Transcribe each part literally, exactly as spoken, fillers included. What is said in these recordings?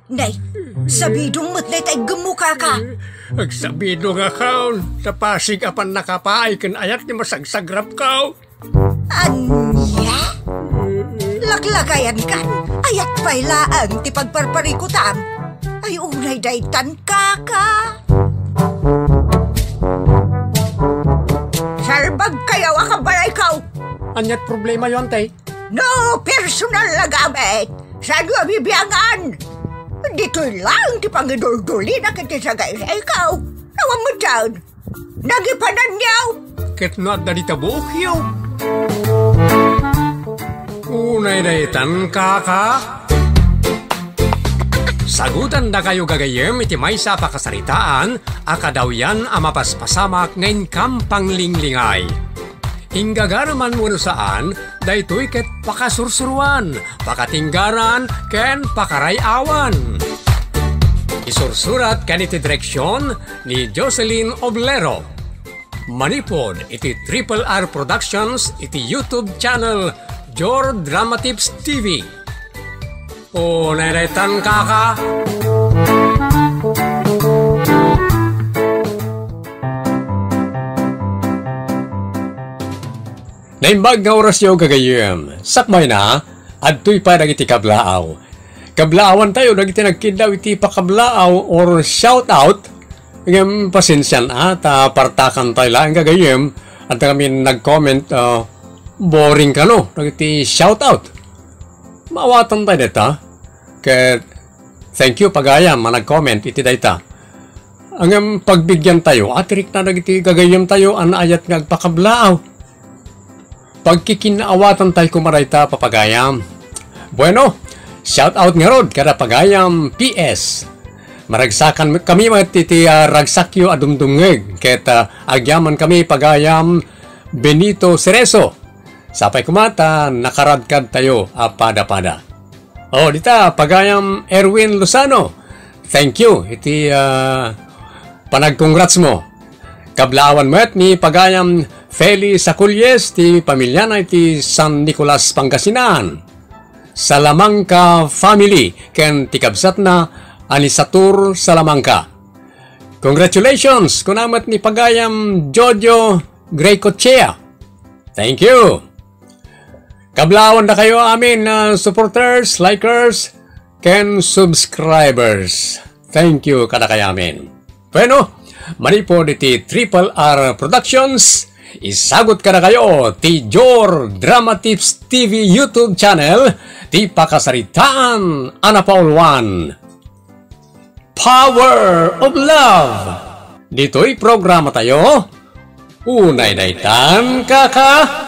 Nay, sabidong met dayta iggemmo, kaka. Agsabidongakon, ta pasig a pannakapaay ken ayat ti masagsagrapko. Ania? Laklakayankan, ayat pay laeng ti pagparparikutam. Ay, unay daytan, kaka. Salbagkayo a kabalayko. Ania't problemayo, ante? No personal a gamit, saanyo a bibiangan? Ditoy laeng ti pangiduldulina ken ti sagaysayko. Awan met dayta. Nagipananyo. Ket no adda dita buokyo. Unay daytan, kaka. Sagutandakayo gagayyem iti maysa a pakasaritaan a kadawyan a mapaspasamak nga inkam panglinglingay. Inggagara man wenno saan, daytoy ket pakasursuroan, pakatinggaran, ken pakaray-awan. Isursurat ken iti direksion ni Jocelyn Oblero. Manipud iti Triple R Productions iti YouTube channel Jor Dramatips T V. O, nairetan, kaka. Naimbag nga orasyo, gagayyem. Sakbayna, adtoy pay dagiti kablaaw. Kablaawantayo dagiti nagkiddaw iti pakablaaw or shout out. Ngem pasensian a, ta partakan tayo laeng, gagayyem. Adda kami nag-comment, ah, boring kano dagiti shout out. Maawatan tayo dayta. Ket thank you, pagayam, a nag-comment iti dayta. Ngem pagbigian tayo, atirikna dagiti gagayyem tayo a naayat nga agpakablaaw. Pagkikinaawatan tayo koma dayta, papagayam. Bueno, shout out ngarud kada pagayam P S. Maragsakan kami met iti, ah, ragsakyo a dumdumngeg, ket, ah, agyaman kami, pagayam Benito Cerezo. Sapay koma ta nakaradkad tayo a pada-pada. O, dita, pagayam Erwin Lozano. Thank you iti, ah, panagcongrats mo. Kablaawan met ni pagayam Feli Saculles ti pamiliana iti San Nicolas, Pangasinan. Salamanca family ken ti kabsatna a ni Satur Salamanca. Congratulations, kuna met ni pagayam Jojo Greycochea. Thank you. Kablaawan dakayo amin a supporters, likers, ken subscribers. Thank you kadakayo amin. Bueno, manipud iti Triple R Productions, isagut kadakayo ti Jor Drama Tips T V YouTube channel, ti pakasaritaan a napauluan. Power of Love. Ditoy programa tayo, unay daytan, kaka.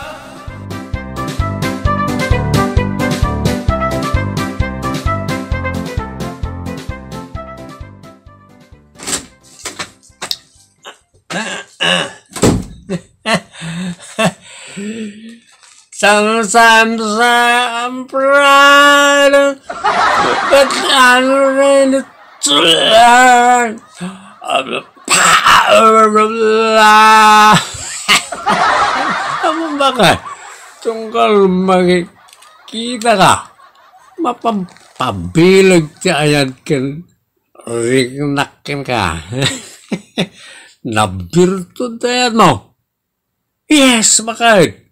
Sometimes I'm proud, but I'm ready to learn of the power of love. Amo ba ka? Tunggal makikita ka, mapampabileg ti ayat ken riknak kenka. Nabirtud ti ayatmo. Yes, bakit?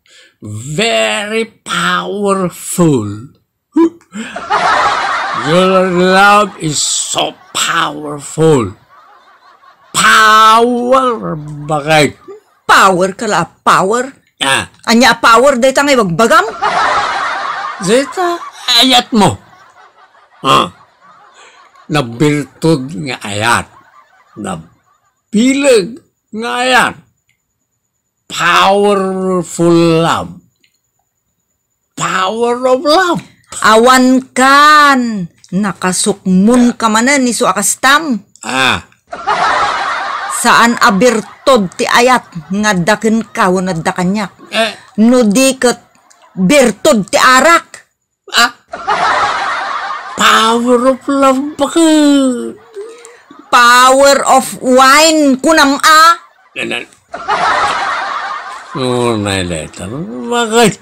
Very powerful. Your love is so powerful. Power, bakit? Power ka la, power? Ah. Ania a power dayta nga ibagbagam? Dayta ayatmo. Ah. Nabirtud nga ayat. Nabileg nga ayat. Powerful love. Power of love. Awan kan, nakasukmon ka manen isu a kastam. Ah. Saan a birtud ti ayat nga adda kenka wenno adda kaniak. Eh. No di ket birtud ti arak. Ah? Power of love, bakit? Power of wine, kunam a? Nanan. Oh, nailetan. Bakit?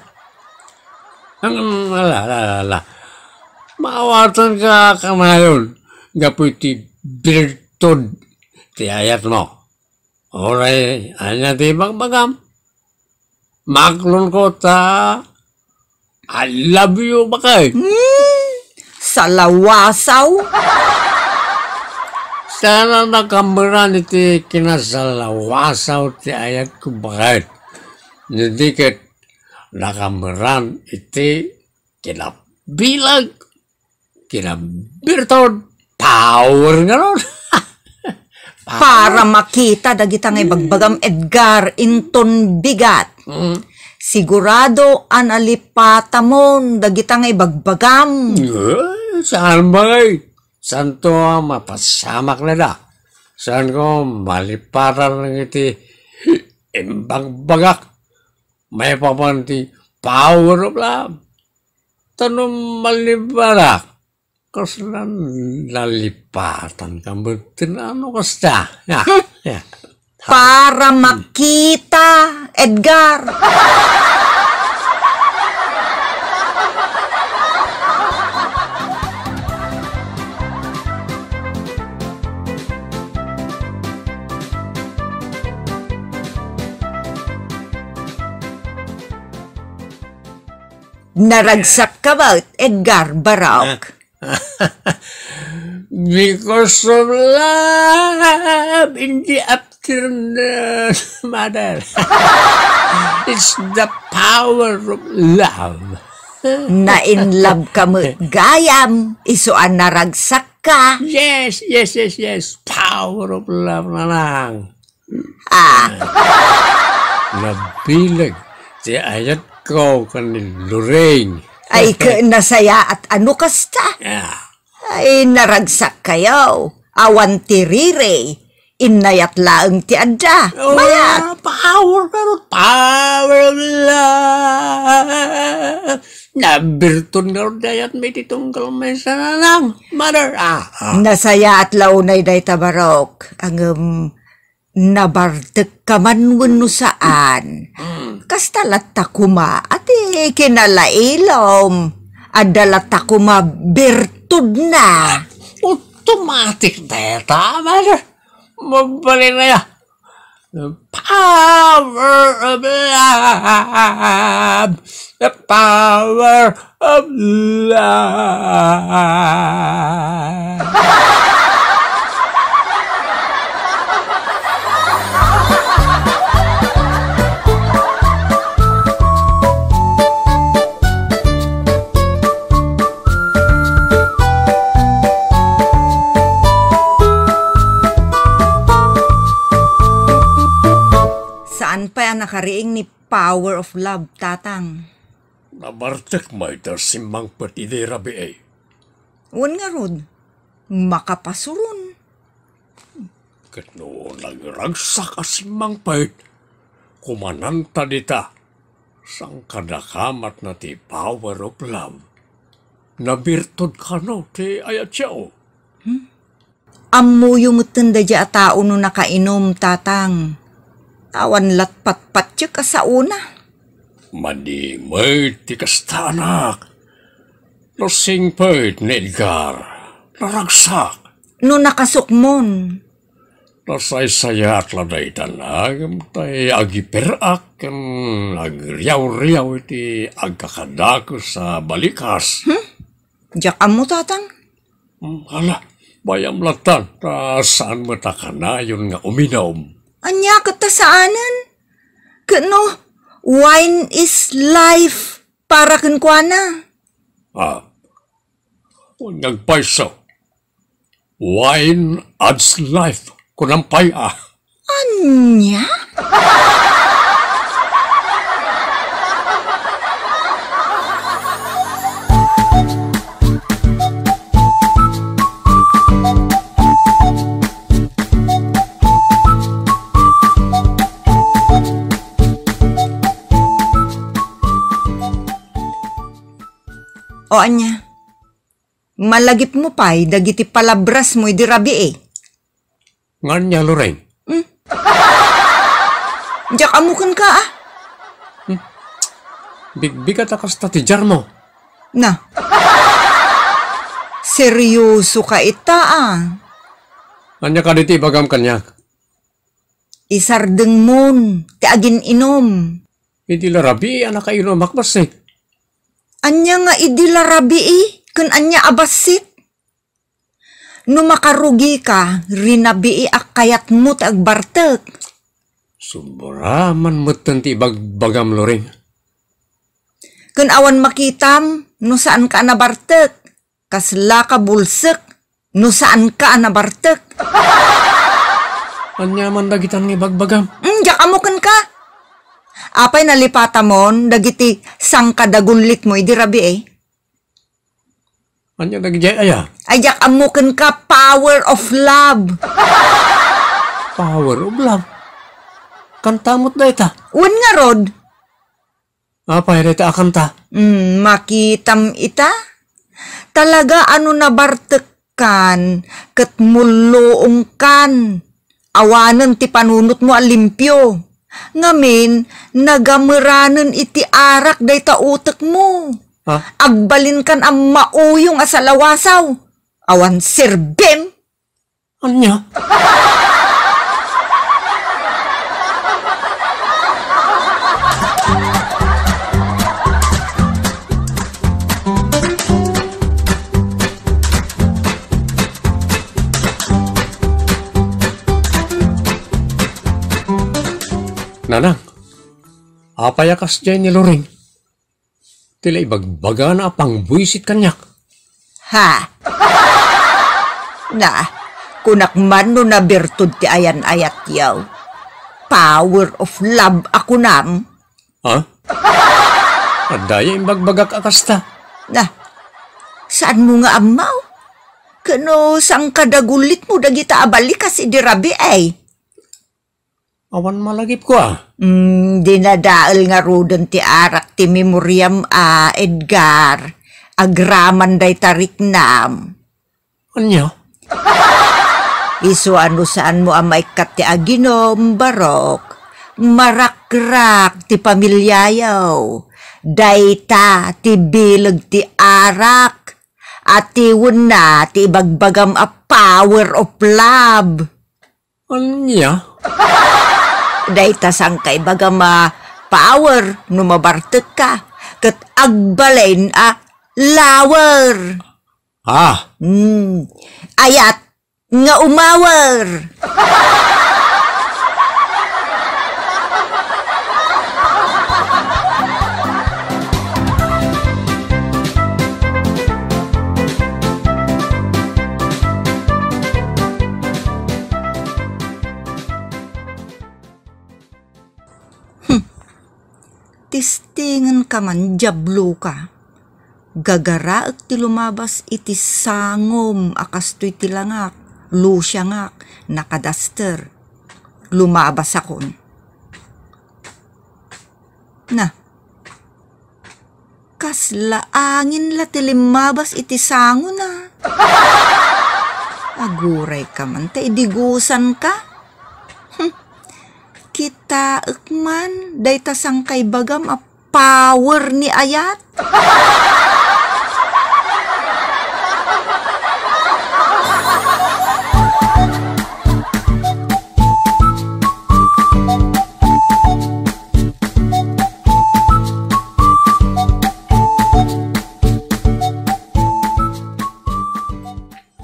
Ang, ala, ala, ala. Maawatan ka kanayon. gapu iti birtud ti ayatmo. Uray, ania ti ibagbagam? Maklonko ta I love you, baket. Hmm, salawasaw. Sana nakameran iti kinasalawasaw ti ayatko, baket. No di ket nakameran iti kinabileg, kinabirtud, power ngarud. Para makita dagita nga ibagbagam, Edgar, inton bigat. Mm. Sigurado a nalipatamon dagita nga ibagbagam. Eh, saan, baket? Saanto a mapasamak la da? Saanko malipatan iti imbagbagak? Maipapan ti power of love. Ta no malipatak, kasla nalipatan ka met ti ano kasta. Ya, ya. Para makita, Edgar. Naragsak ka ba, Edgar Barok? Because of love in the afternoon, mother. It's the power of love. Na-in love ka met gayam, isu a naragsak ka. Yes, yes, yes, yes. Power of love, nanang. Ah. Nabileg ti ayatko ken ni Lorraine. Ay, ket nasayaat a no kasta. Ah. Ay, naragsak kayo. Awan ti riri. Innayat laeng ti adda. Oh, mayat. Power, pero power of love. Nabirtud ngarud ti ayatmi iti tunggal maysa, nanang. Mother, ah, ah. Nasayaat la unay dayta, Barok. Ngem, nabartek ka man wenno saan. Mm. Kasta latta koma a ti kinalailom. Adda latta koma birtudna. Automatic dayta, mother. Mabalin aya. The power of love. The power of love. Saan pay a nakariing ni Power of Love, Tatang? Nabartek met a simmangpet idi rabii. Wen ngarud, makapasuron. Ket no nagragsak a simmangpet, kumananta dita, saan kadakamatna ti power of love. Nabirtud kano ti ayatyo. Hmm? Ammoyo metten daydiay a tao no nakainum, Tatang. Awan latpatpatyo a saona. Madi met ti kasta, anak. Nasingpet ni Edgar. Naragsak. No nakasukmon. Nasaysayaat la dayta ngem tay agiperak ken agriawriaw iti agkakadakes a balikas. Hmm? Diak ammo, Tatang. Hmm, hala, bayam latan, ta saan met a kanayon nga uminum. Ania ket ta saanen? Ket no, wine is life para kenkuana. Ah, wen nga agpayso. Wine adds life, kunam pay a. Ania? O ania? Malagipmo pay dagiti palabrasmo idi rabii. Ngania, Lorraine? Hmm? Diak ammo kenka, a? Hmm? Bigbigat a kasta ti diarmo. Na. Seryoso ka ita, a. Ania kadi ti ibagam kaniak? Isardengmon ti agin-inum. Idi la rabii a nakainumak bassit. Ania nga idi la rabii ken ania a bassit? No makarugika, rinabii a kayatmo ti agbartek. Sobra man metten ti ibagbagam, Loring. Ken awan makitam no saanka a nabartek. Kaslaka bulsek no saanka a nabartek. Ania man dagitan nga ibagbagam? Mm, diak ammo kenka. Apay nalipatamon dagiti sangkadagullitmo idi rabii? Ania dagidiay aya? Ay, diak ammo kenka, power of love. Power of love? Kanta met dayta? Wen ngarud. Apay dayta a kanta? Mm, makitam ita? Talaga a no nabartekkan ket mulluongkan. Awanen ti panunotmo a limpio. Ngamin, nagameranen iti arak dayta utekmo. Ha? Agbalinkan a mauyong a salawasaw. Awan serbim. Ania? Nanang, apay a kasdiay ni Loring? Ti la ibagbagana a pangbuisit kaniak. Ha? Na, kunak man no nabirtud ti ayan-ayatyo. Power of love a kunam. Ha? Adda aya imbagbagak a kasta? Na, saanmo nga ammo? Ken no sangkadagullitmo dagita a balikas idi rabii? Awan malagipko, a. Mm, dinadael ngaruden ti arak ti memoriam a, Edgar, agraman dayta riknam. Ania? Isu a no saanmo a maikkat ti aginum, Barok, marakrak ti pamiliayo. Dayta ti bileg ti arak a tiwenna ti ibagbagam a power of love. Ania? Dayta sangkaibagam a power no mabartekka, ket agbalin a lower. Ah. Hmm. Ayat nga umawer. Hmm. Testingenka man, diabloka. Gagaraek ti lumabas iti sangom a kastoy ti langak, lusiangak, nakadaster. Lumabasakon. Na, kasla angin la ti limmabas iti sangona. Agurayka man ta idigusanka. Hmm. Kitaek man dayta sangkaibagam a power ni ayat.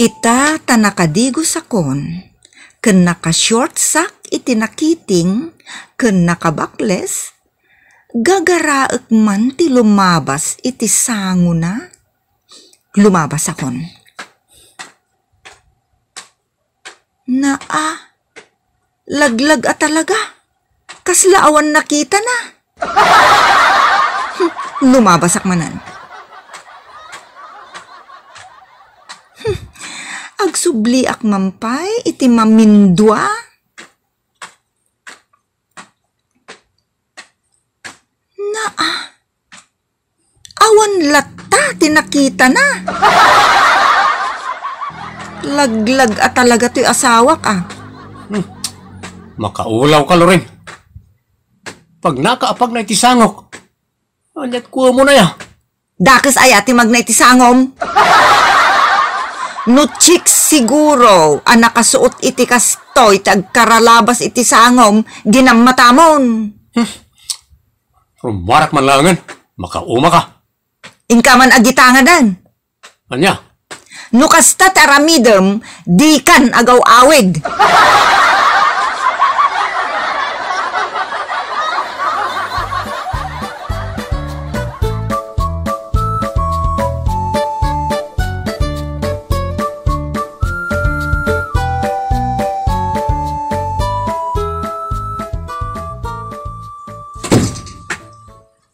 Ita ta nakadigusakon, ken naka-shortsak iti nakiting, ken nakabakles, gagaraek man ti lumabas iti sangona. Lumabasakon. Naa, laglag a talaga. Kasla awan nakitana. Hmm, lumabasak manen. Hmm, agsubliak man pay iti mamindua. Naa, awan latta ti nakitana. Laglag a talaga toy asawak, a. Hmm. Makaulaw ka, Loring. Pagnaka a pagna iti sangok. Aniat kuamon aya? Dakes aya ti magna iti sangom? No chicks siguro a nakasuot iti kastoy ti agkaralabas iti sangom, di nammatamon. Rumarak man laengen, makauma ka. Inka man agitangadan. Ania? No kasta ti aramidem, dikan agaw-awid.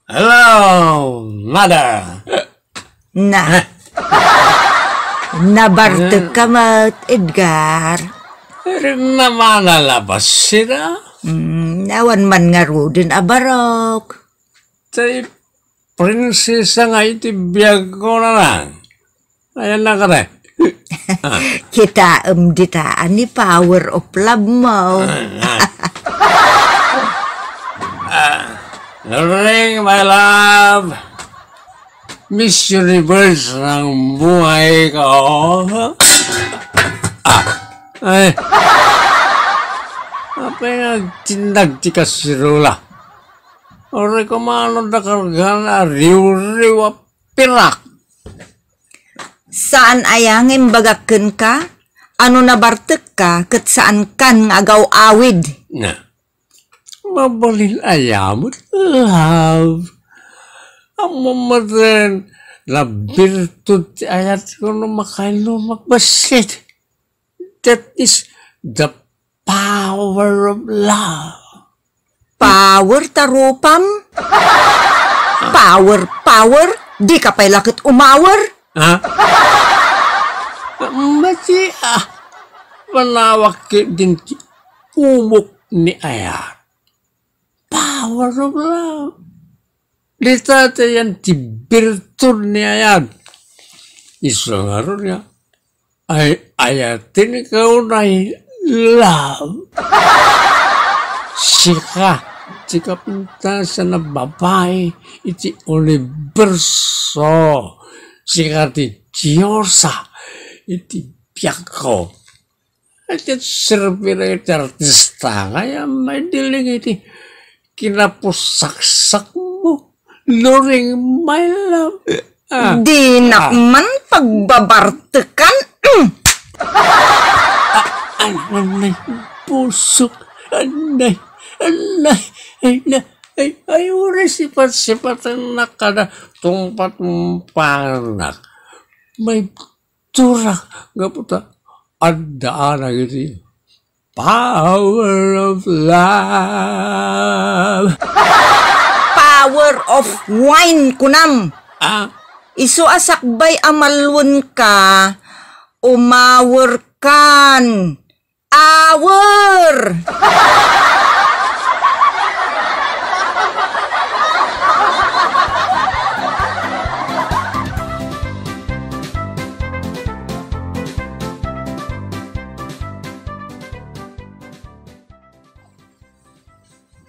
Hello, mother. Na. Nabartek ka met, Edgar. Rin naman alabas sida. Mm, awan man ngaruden a barok. Tay prinsesa nga iti biag ko na lang. Ayan na kare. Ah. Kitaem dita a ni power of love mo. Ah, ah. Ah, Lorraine, my love. Miss Universe ng buhay ko. Ah, ay. Apay nga tindag ti kasirula? Ore ko mano da karga na riw-riw a pirak. Saan aya nga imbagak kenka? Ano nabartek ka ket saan kan nga agaw-awid? Na. Mabalin aya met, love. Ammom met, nabirtud ti ayat ko no makainum magbassit. That is the power of love. Power ta rupam? Power, power? Di ka pay la ket umawer? Ha? Mati, ah. Manawak ketdin ti umok ni ayat. Power of love. Dita ti ayan ti birtud ni ayat. Isu ngarud nga, ay, ayaten ka unay love. Sika ti kapintasan a babai iti uniberso. Sika ti diosa iti biagko. Ay, ket serbi dagiti artista nga ayan maidiling iti kinapusaksakmo. Loring, my love. Ah. Dinak Ah. man pagbabartekan. Ah, ay, anay, pusok. Anay, anay, ay, na, ay, ay, uray sipat-sipatennak kada tungpat-tumpanak. May Turak, gapu ta adda anak iti power of love. Power of wine, kunam. Ah? Isu a sakbay a malwenka, umawerkan. Awer!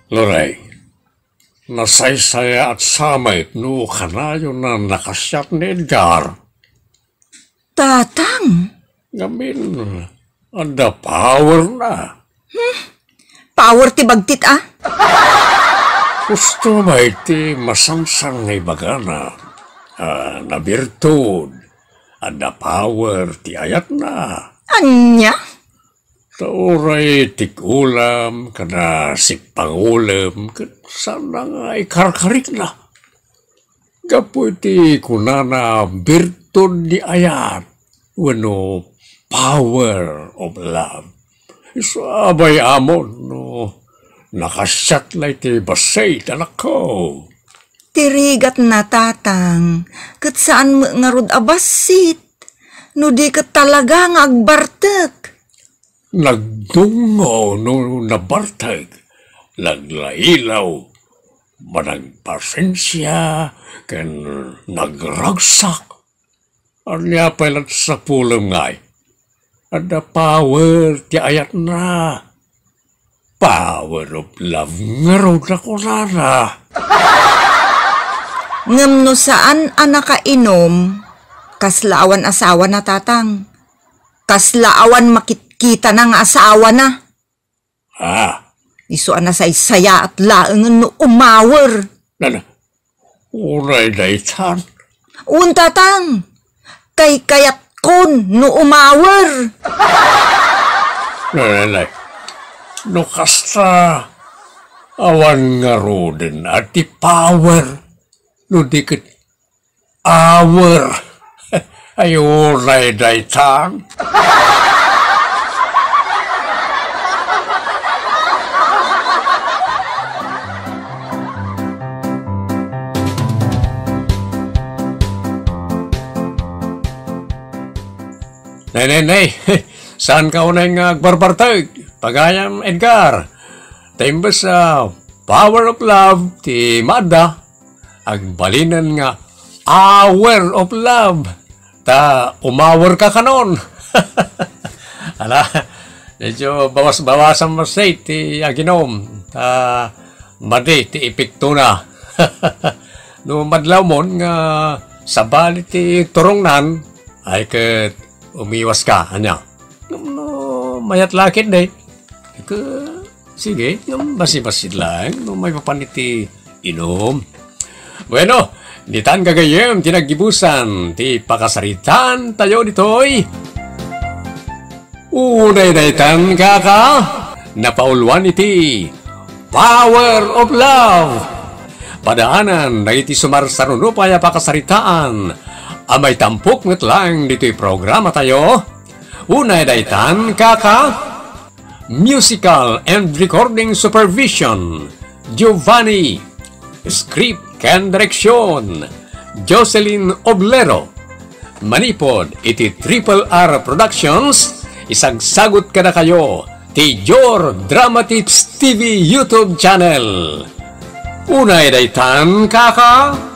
Loray, nasaysayaat sa met no kanayon a nakasiat ni Edgar. Tatang! Ngamin, adda power na. Hmm? Power ti bagtit, a? Husto met ti masansan nga ibagana. Ah, nabirtud. Adda power ti ayatna. Ania? Ta uray tik-ulam, kada sipangulem, ket saan nga ikarkarikna. Gapu iti kunana, birtud ni ayat, wenno power of love. Isu a bay-amon no nakasiat la iti bassit, anakko. Ti rigatna, Tatang, ket saan met ngarud a bassit, no di ket talaga nga agbartek. Nagdungngo no nabartek, naglailaw, managpasensia, ken nagragsak. Ania pay la ti sapulem ngay? Adda power ti ayatna. Power of love ngarud a kunana. Ngem no saan a nakainum, kasla awan asawana, Tatang. Kasla awan makitkitana nga asawana. Ah. Isu a nasaysayaat laengen no umawer. Nana, uray daytan. Untatang, kaykayatkon no umawer. Nanay, no kasta, awan ngaruden a ti power, no di ket Awer. Ay, uray daytan. Nay, nay, nay. Saan ka unay nga agbarbarteg? Pagayam, Edgar. Ta imbes a power of love ti maadda, agbalinen nga hour of love. Ta umawer ka kanon. Ala, medyo bawas-bawasan mo say ti aginom. Ta madi ti epektona. No madlawmon nga sabali ti turongnan, ay ket umiwas ka, ania? Ngem no mayat la ketdi, ket sige, ngem basi-basi laeng no maipapan iti inum. Bueno, ditan gagayyem ti naggibusan ti pakasaritaan tayo ditoy. Unay daytan, kaka, napauluan iti Power of Love. Padaanan dagiti sumarsaruno pay a pakasaritaan a maitampok met laeng ditoy programa tayo. Unay daytan, kaka, musical and recording supervision, Giovanni. Script ken direksyon, Jocelyn Oblero. Manipod iti Triple R Productions, isagsagut kadakayo ti Your Dramatips T V YouTube channel. Unay daytan, kaka.